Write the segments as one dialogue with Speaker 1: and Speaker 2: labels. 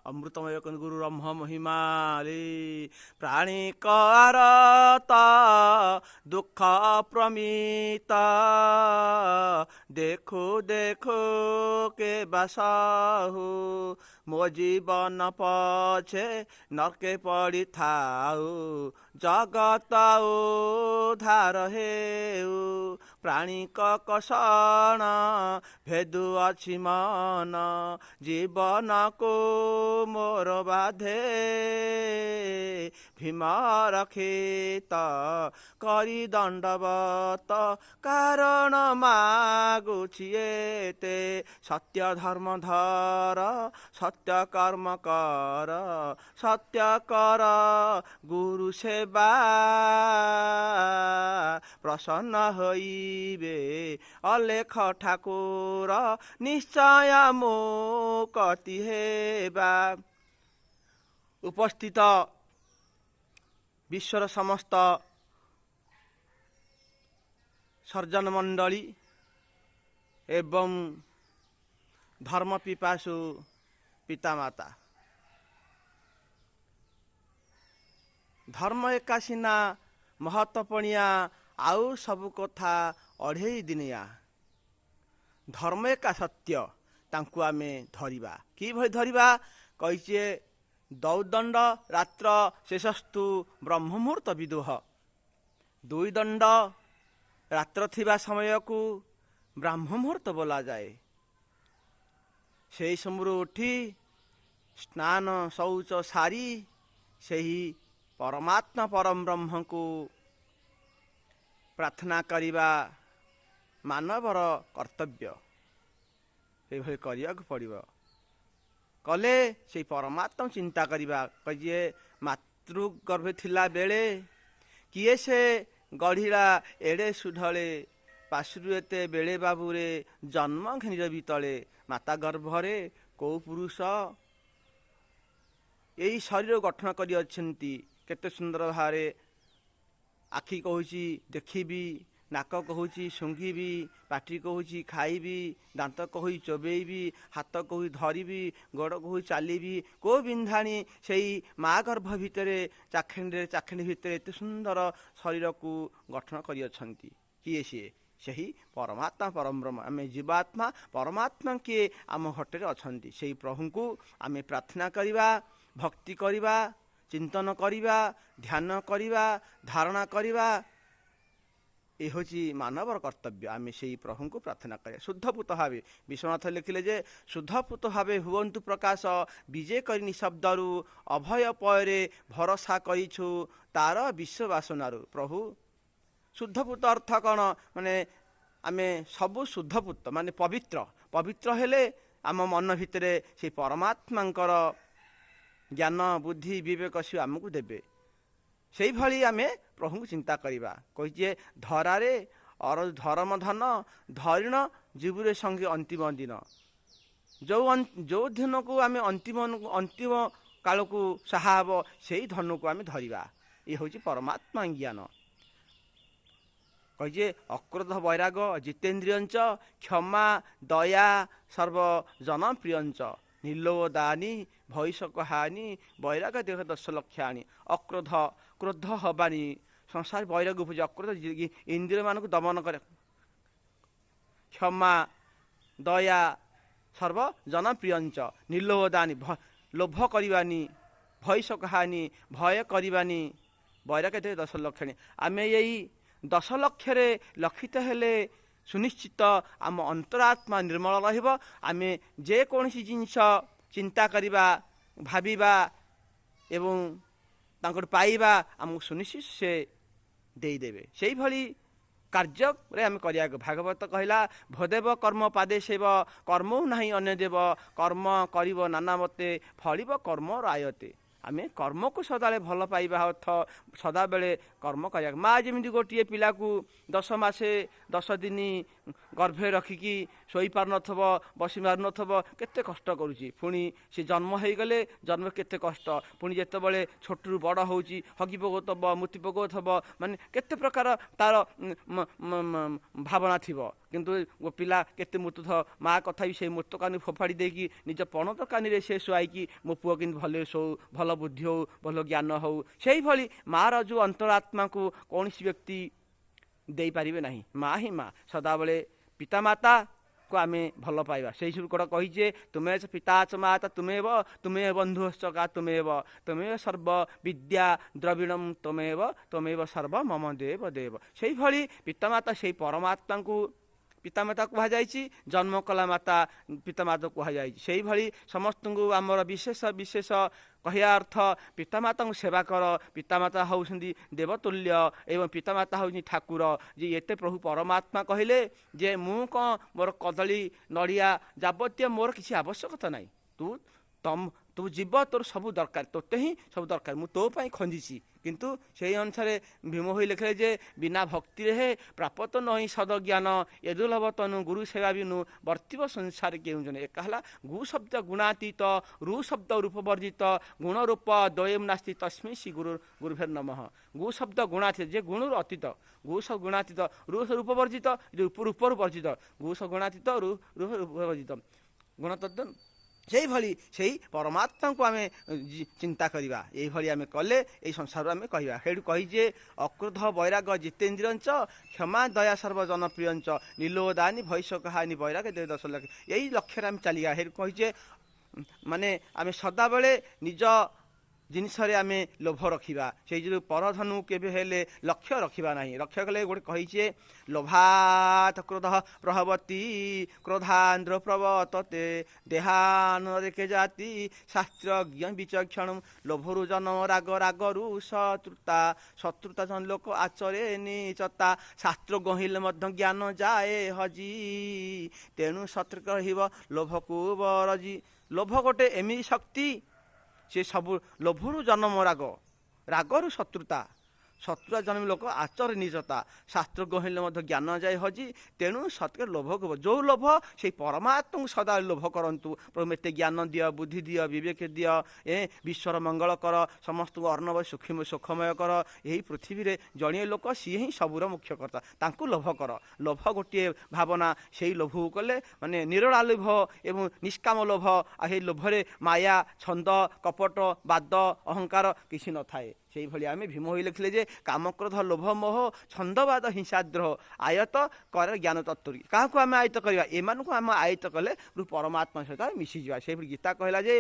Speaker 1: ଅମୃତମୟ ଗୁରୁ ବ୍ରହ୍ମ ମହିମାରେ। ପ୍ରାଣୀ କରତ ଦୁଃଖ ପ୍ରମିତ, ଦେଖୁ ଦେଖୁ କେ ବାସହୁ। ମୋ ଜୀବନ ପଛେ ନର୍କେ ପଡ଼ିଥାଉ, ଜଗତ ଉଦ୍ଧାର ହେଉ। ପ୍ରାଣୀଙ୍କ କଷଣ ଭେଦୁ ଅଛି ମନ, ଜୀବନକୁ ମୋର ବାଧେ। ଭୀମ ରଖିତ କରି ଦଣ୍ଡବତ, କାରଣ ମାଗୁଛି ଏତେ। ସତ୍ୟ ଧର୍ମ ଧର, ସତ୍ୟ କର୍ମ କର, ସତ୍ୟ କର ଗୁରୁ ସେବା। ପ୍ରସନ୍ନ ହୋଇବେ ଅଲେଖ ଠାକୁର, ନିଶ୍ଚୟ ମୁକତି ହେବା। ଉପସ୍ଥିତ ବିଶ୍ୱର ସମସ୍ତ ସର୍ଜନ ମଣ୍ଡଳୀ ଏବଂ ଧର୍ମ ପିପାସୁ ପିତାମାତା, ଧର୍ମ ଏକା ସିନା ମହତ୍ୱପଣିଆ, ଆଉ ସବୁ କଥା ଅଢ଼େଇ ଦିନିଆ। ଧର୍ମ ଏକା ସତ୍ୟ, ତାଙ୍କୁ ଆମେ ଧରିବା। କିଭଳି ଧରିବା? କହିଛେ ଦୌଦଣ୍ଡ ରାତ୍ର ଶେଷସ୍ତୁ ବ୍ରହ୍ମମୁହୂର୍ତ୍ତ ବିଦୁହ। ଦୁଇ ଦଣ୍ଡ ରାତ୍ର ଥିବା ସମୟକୁ ବ୍ରାହ୍ମ ମୁହୂର୍ତ୍ତ ବୋଲାଯାଏ। ସେହି ସମୟରୁ ଉଠି ସ୍ନାନ ଶୌଚ ସାରି ସେହି ପରମାତ୍ମା ପରମ ବ୍ରହ୍ମକୁ ପ୍ରାର୍ଥନା କରିବା ମାନବର କର୍ତ୍ତବ୍ୟ। ଏଭଳି କରିବାକୁ ପଡ଼ିବ। କଲେ ସେଇ ପରମାତ୍ମା ଚିନ୍ତା କରିବା। ଯିଏ ମାତୃଗର୍ଭେ ଥିଲା ବେଳେ କିଏ ସେ ଗଢ଼ିଲା ଏଡ଼େ ସୁଢଳେ, ପାଶରୁ ଏତେ ବେଳେ ବାବୁରେ ଜନ୍ମ ଘେନିର ବିତଳେ। ମାତା ଗର୍ଭରେ କେଉଁ ପୁରୁଷ ଏଇ ଶରୀର ଗଠନ କରିଅଛନ୍ତି? କେତେ ସୁନ୍ଦର ଭାବରେ ଆଖି କହୁଛି ଦେଖିବି, ନାକ କହୁଛି ଶୁଙ୍ଘିବି, ପାଟି କହୁଛି ଖାଇବି, ଦାନ୍ତ କହୁଛି ଚୋବେଇବି, ହାତ କହୁଛି ଧରିବି, ଗୋଡ଼ କହୁଛି ଚାଲିବି। କେଉଁ ବିନ୍ଧାଣି ସେଇ ମା ଗର୍ଭ ଭିତରେ ଚାଖେଣ୍ଡରେ ଚାଖେଣ୍ଡେ ଭିତରେ ଏତେ ସୁନ୍ଦର ଶରୀରକୁ ଗଠନ କରିଅଛନ୍ତି? କିଏ ସିଏ? ସେହି ପରମାତ୍ମା ପରମ ବ୍ରହ୍ମ। ଆମେ ଜୀବାତ୍ମା, ପରମାତ୍ମା କିଏ ଆମ ଘଟରେ ଅଛନ୍ତି। ସେଇ ପ୍ରଭୁଙ୍କୁ ଆମେ ପ୍ରାର୍ଥନା କରିବା, ଭକ୍ତି କରିବା, ଚିନ୍ତନ କରିବା, ଧ୍ୟାନ କରିବା, ଧାରଣା କରିବା। ଏ ହେଉଛି ମାନବର କର୍ତ୍ତବ୍ୟ। ଆମେ ସେଇ ପ୍ରଭୁଙ୍କୁ ପ୍ରାର୍ଥନା କରିବା ଶୁଦ୍ଧପୁତ ଭାବେ। ବିଶ୍ୱନାଥ ଲେଖିଲେ ଯେ ଶୁଦ୍ଧପୁତ ଭାବେ ହୁଅନ୍ତୁ ପ୍ରକାଶ, ବିଜେ କରି ନିଶବ୍ଦରୁ, ଅଭୟ ପୟରେ ଭରସା କରିଛୁ ତାର ବିଶ୍ୱବାସନାରୁ। ପ୍ରଭୁ ଶୁଦ୍ଧପୁତ ଅର୍ଥ କ'ଣ? ମାନେ ଆମେ ସବୁ ଶୁଦ୍ଧପୁତ ମାନେ ପବିତ୍ର। ପବିତ୍ର ହେଲେ ଆମ ମନ ଭିତରେ ସେଇ ପରମାତ୍ମାଙ୍କର ଜ୍ଞାନ ବୁଦ୍ଧି ବିବେକ ସେ ଆମକୁ ଦେବେ। ସେଇଭଳି ଆମେ ପ୍ରଭୁଙ୍କୁ ଚିନ୍ତା କରିବା। କହିଛି ଧରାରେ ଅର ଧରମ ଧନ ଧରିଣ ଜୀବୁରେ ସଙ୍ଗେ ଅନ୍ତିମ ଦିନ। ଯେଉଁ ଦିନକୁ ଆମେ ଅନ୍ତିମ କାଳକୁ ସାହା ହେବ, ସେଇ ଧନକୁ ଆମେ ଧରିବା। ଏ ହେଉଛି ପରମାତ୍ମା ଜ୍ଞାନ। କହିছে ଅକ୍ରୋଧ ବୈରାଗ ଜିତେନ୍ଦ୍ରିୟଞ୍ଚ, କ୍ଷମା ଦୟା ସର୍ବ ଜନପ୍ରିୟଞ୍ଚ, ନିର୍ଲୋଭ ଦାନି ଭୈଷକ ହାନି ବୈରାଗ ଦେହ 10 ଲକ୍ଷାଣି। ଅକ୍ରୋଧ, କ୍ରୋଧ ହବାନି, ସଂସାର ବୈରାଗ ଉପୁଜେ। ଅକ୍ରୋଧ ଇନ୍ଦ୍ରିୟମାନଙ୍କୁ ଦମନ କରେ। କ୍ଷମା ଦୟା ସର୍ବ ଜନପ୍ରିୟଞ୍ଚ, ନିର୍ଲୋଭ ଦାନି ଲୋଭ କରିବାନି, ଭୈଷକ ହାନି ଭୟ କରିବାନି, ବୈରାଗ ଦେହ 10 ଲକ୍ଷଣୀ। ଆମେ ଏଇ 10 ଲକ୍ଷରେ ଲକ୍ଷିତ ହେଲେ ସୁନିଶ୍ଚିତ ଆମ ଅନ୍ତରାତ୍ମା ନିର୍ମଳ ରହିବ। ଆମେ ଯେକୌଣସି ଜିନିଷ ଚିନ୍ତା କରିବା, ଭାବିବା ଏବଂ ତାଙ୍କଠୁ ପାଇବା, ଆମକୁ ସୁନିଶ୍ଚିତ ସେ ଦେଇଦେବେ। ସେଇଭଳି କାର୍ଯ୍ୟରେ ଆମେ କରିବାକୁ। ଭାଗବତ କହିଲା ଭଦେବ କର୍ମ ପାଦେ ସେବ, କର୍ମ ନାହିଁ ଅନ୍ୟ ଦେବ, କର୍ମ କରିବ ନାନା ମତେ, ଫଳିବ କର୍ମର ଆୟତେ। ଆମେ କର୍ମକୁ ସଦାବେଳେ ଭଲ ପାଇବା ଅର୍ଥ ସଦାବେଳେ କର୍ମ କରିବା। ମା ଯେମିତି ଗୋଟିଏ ପିଲାକୁ 10 ମାସେ 10 ଦିନ ଗର୍ଭରେ ରଖିକି ଶୋଇପାରୁନଥିବ, ବସି ପାରୁନଥିବ, କେତେ କଷ୍ଟ କରୁଛି। ପୁଣି ସେ ଜନ୍ମ ହେଇଗଲେ ଜନ୍ମ କେତେ କଷ୍ଟ, ପୁଣି ଯେତେବେଳେ ଛୋଟରୁ ବଡ଼ ହେଉଛି ହଗି ପକଉଥିବ, ମୂତି ପକଉଥିବ, ମାନେ କେତେ ପ୍ରକାର ତାର ଭାବନା ଥିବ। କିନ୍ତୁ ପିଲା କେତେ ମୂତୁଥିବ, ମା କଥା ବି ସେଇ ମୂତକାନି ଫୋପାଡ଼ି ଦେଇକି ନିଜ ପଣତ କାନିରେ ସେ ଶୁଆଇକି ମୋ ପୁଅ କେମିତି ଭଲରେ ଶୋଉ, ଭଲ ବୁଦ୍ଧି ହଉ, ଭଲ ଜ୍ଞାନ ହଉ। ସେଇଭଳି ମାଆର ଯେଉଁ ଅନ୍ତରାତ୍ମାକୁ କୌଣସି ବ୍ୟକ୍ତି ଦେଇପାରିବେ ନାହିଁ। ମା ହିଁ ମା। ସଦାବେଳେ ପିତାମାତାକୁ ଆମେ ଭଲ ପାଇବା। ସେଇ ସବୁ କ'ଣ କହିଛେ, ତୁମେ ପିତା ଚ ମାତା ତୁମେବ, ତୁମେ ବନ୍ଧୁଶ୍ଚକା ତୁମେବ, ତୁମେ ସର୍ବ ବିଦ୍ୟା ଦ୍ରବିଣମ ତୁମେବ, ତୁମେବ ସର୍ବ ମମ ଦେବ ଦେବ। ସେଇଭଳି ପିତାମାତା ସେଇ ପରମାତ୍ମାଙ୍କୁ ପିତାମାତା କୁହାଯାଇଛି, ଜନ୍ମ କଲା ମାତା ପିତାମାତା କୁହାଯାଇଛି। ସେଇଭଳି ସମସ୍ତଙ୍କୁ ଆମର ବିଶେଷ ବିଶେଷ କହିବା ଅର୍ଥ ପିତାମାତାଙ୍କୁ ସେବା କର। ପିତାମାତା ହେଉଛନ୍ତି ଦେବତୁଲ୍ୟ ଏବଂ ପିତାମାତା ହେଉଛନ୍ତି ଠାକୁର। ଯେ ଏତେ ପ୍ରଭୁ ପରମାତ୍ମା କହିଲେ ଯେ ମୁଁ କ'ଣ ମୋର କଦଳୀ ନଡ଼ିଆ ଯାବତୀୟ ମୋର କିଛି ଆବଶ୍ୟକତା ନାହିଁ, ତୁ ତମ ତୁ ଯିବ, ତୋର ସବୁ ଦରକାର, ତୋତେ ହିଁ ସବୁ ଦରକାର, ମୁଁ ତୋ ପାଇଁ ଖଞ୍ଜିଛି। କିନ୍ତୁ ସେଇ ଅନୁସାରେ ଭୀମ ହୋଇ ଲେଖିଲେ ଯେ ବିନା ଭକ୍ତିରେ ହେ ପ୍ରାପତ ନହିଁ ସଦଜ୍ଞାନ, ଏ ଦୁର୍ଲଭ ତନୁ ଗୁରୁ ସେବା ବିନୁ ବର୍ତ୍ତିବ ସଂସାର କେଉଁ ଜଣେ। ଏକା ହେଲା ଗୁ ଶବ୍ଦ ଗୁଣାତୀତ, ରୁ ଶବ୍ଦ ରୂପ ବର୍ଜିତ, ଗୁଣ ରୂପ ଦ୍ୱୟମ ନାସ୍ତି ତସ୍ମି ଶ୍ରୀ ଗୁରୁ ଗୁରୁଭେର ନମଃ। ଗୁ ଶବ୍ଦ ଗୁଣାତୀତ, ଯେ ଗୁଣରୁ ଅତୀତ, ଗୁ ସ ଗୁଣାତୀତ, ରୁ ରୂପ ବର୍ଜିତ, ରୂପରୁ ବର୍ଜିତ, ଗୁ ସ ଗୁଣାତୀତ, ରୁ ରୂପ ବର୍ଜିତ, ଗୁଣତତ୍ତ୍ୱ। ସେଇଭଳି ସେଇ ପରମାତ୍ମାଙ୍କୁ ଆମେ ଚିନ୍ତା କରିବା। ଏଇଭଳି ଆମେ କଲେ ଏଇ ସଂସାରରୁ ଆମେ କହିବା। ସେଇଠୁ କହିଛେ ଅକ୍ରୋଧ ବୈରାଗ ଜିତେନ୍ଦ୍ରିୟଞ୍ଚ କ୍ଷମା ଦୟା ସର୍ବ ଜନପ୍ରିୟଞ୍ଚ ନିଲୋଦାନୀ ଭୈଷକହାନି ବୈରାଗ ଦେବ 10 ଲକ୍ଷ। ଏଇ ଲକ୍ଷ୍ୟରେ ଆମେ ଚାଲିବା। ସେଇଠୁ କହିଛେ ମାନେ ଆମେ ସଦାବେଳେ ନିଜ ଜିନିଷରେ ଆମେ ଲୋଭ ରଖିବା, ସେଇ ଯେଉଁ ପରଧନକୁ କେବେ ହେଲେ ଲକ୍ଷ୍ୟ ରଖିବା ନାହିଁ। ଲକ୍ଷ୍ୟ କଲେ ଗୋଟେ କହିଛେ ଲୋଭାତ କ୍ରୋଧ ପ୍ରଭବତୀ କ୍ରୋଧାନ୍ଦ୍ର ପ୍ରବତତେ ଦେହାନରେ ଜାତି ଶାସ୍ତ୍ରଜ୍ଞ ବିଚକ୍ଷଣ। ଲୋଭରୁ ଜନ୍ମ ରାଗ, ରାଗରୁ ଶତ୍ରୁତା, ଶତ୍ରୁତା ଜନ ଲୋକ ଆଚରେ ନିଚତା, ଶାସ୍ତ୍ର ଗହିଲେ ମଧ୍ୟ ଜ୍ଞାନ ଯାଏ ହଜି, ତେଣୁ ସତର୍କ ରହିବ ଲୋଭକୁ ବରଜି। ଲୋଭ ଗୋଟେ ଏମିତି ଶକ୍ତି, ସେ ସବୁ ଲୋଭରୁ ଜନ୍ମ ରାଗ, ରାଗରୁ ଶତ୍ରୁତା, ଶତ୍ରୁତା ଜନ୍ମ ଲୋକ ଆଚର ନିଜତା, ଶାସ୍ତ୍ର ଗହିଲେ ମଧ୍ୟ ଜ୍ଞାନ ଯାଏ ହଜି, ତେଣୁ ସତ୍ୟ ଲୋଭକୁ ଯେଉଁ ଲୋଭ ସେଇ ପରମାତ୍ମାଙ୍କୁ ସଦା ଲୋଭ କରନ୍ତୁ। ପ୍ରଭୁ ଏତେ ଜ୍ଞାନ ଦିଅ, ବୁଦ୍ଧି ଦିଅ, ବିବେକ ଦିଅ, ଏ ବିଶ୍ୱର ମଙ୍ଗଳ କର, ସମସ୍ତଙ୍କୁ ଅର୍ଣ୍ଣବ ସୁଖୀ ସୁଖମୟ କର। ଏହି ପୃଥିବୀରେ ଜଣିଏ ଲୋକ ସିଏ ହିଁ ସବୁର ମୁଖ୍ୟ କର୍ତ୍ତା, ତାଙ୍କୁ ଲୋଭ କର। ଲୋଭ ଗୋଟିଏ ଭାବନା, ସେଇ ଲୋଭକୁ କଲେ ମାନେ ନିରଳା ଲୋଭ ଏବଂ ନିଷ୍କାମ ଲୋଭ। ଆଉ ସେଇ ଲୋଭରେ ମାୟା, ଛନ୍ଦ, କପଟ, ବାଦ, ଅହଙ୍କାର କିଛି ନଥାଏ। ସେଇଭଳି ଆମେ ଭୀମ ହୋଇ ଲେଖିଲେ ଯେ କାମକ୍ରୋଧ ଲୋଭ ମୋହ ଛନ୍ଦବାଦ ହିଂସାଦ୍ରୋହ ଆୟତ କରେ ଜ୍ଞାନ ତତ୍ତ୍ୱ। କାହାକୁ ଆମେ ଆୟତ କରିବା? ଏମାନଙ୍କୁ ଆମେ ଆୟତ କଲେ ପରମାତ୍ମା ସହିତ ଆମେ ମିଶିଯିବା। ସେଇଭଳି ଗୀତା କହିଲା ଯେ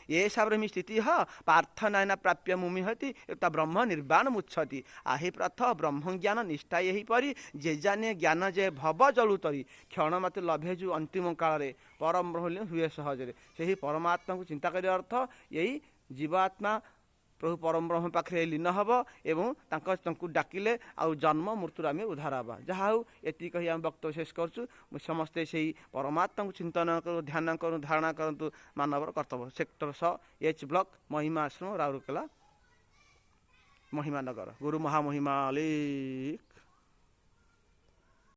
Speaker 1: ଏ ହିସାବରେ ସ୍ଥିତି ହ ପାର୍ଥ ନାୟନା ପ୍ରାପ୍ୟ ମୁମିହତି ତା ବ୍ରହ୍ମ ନିର୍ବାଣ ମୁଚ୍ଛତି। ଆହି ପ୍ରଥ ବ୍ରହ୍ମଜ୍ଞାନ ନିଷ୍ଠା ଏହିପରି, ଯେ ଜାନେ ଜ୍ଞାନ ଯେ ଭବ ଜଳୁତରି, କ୍ଷଣ ମାତେ ଲଭେ ଯେଉଁ ଅନ୍ତିମ କାଳରେ ପରମ ବ୍ରହ୍ମ ହୁଏ ସହଜରେ। ସେହି ପରମାତ୍ମାକୁ ଚିନ୍ତା କରିବା ଅର୍ଥ ଏଇ ଜୀବାତ୍ମା ପ୍ରଭୁ ପରମ ବ୍ରହ୍ମ ପାଖରେ ଲୀନ ହେବ ଏବଂ ତାଙ୍କୁ ଡାକିଲେ ଆଉ ଜନ୍ମ ମୃତ୍ୟୁରୁ ଆମେ ଉଦ୍ଧାର ହେବା। ଯାହା ହେଉ ଏତିକି କହି ଆମେ ବକ୍ତବ୍ୟ ଶେଷ କରୁଛୁ। ସମସ୍ତେ ସେଇ ପରମାତ୍ମାଙ୍କୁ ଚିନ୍ତନ କରୁ, ଧ୍ୟାନ କରୁ, ଧାରଣା କରନ୍ତୁ, ମାନବର କର୍ତ୍ତବ୍ୟ। ସେକ୍ଟର 6 ଏଚ୍ ବ୍ଲକ, ମହିମା ଆଶ୍ରମ, ରାଉରକେଲା, ମହିମାନଗର। ଗୁରୁ ମହାମହିମା ଅଲେଖ।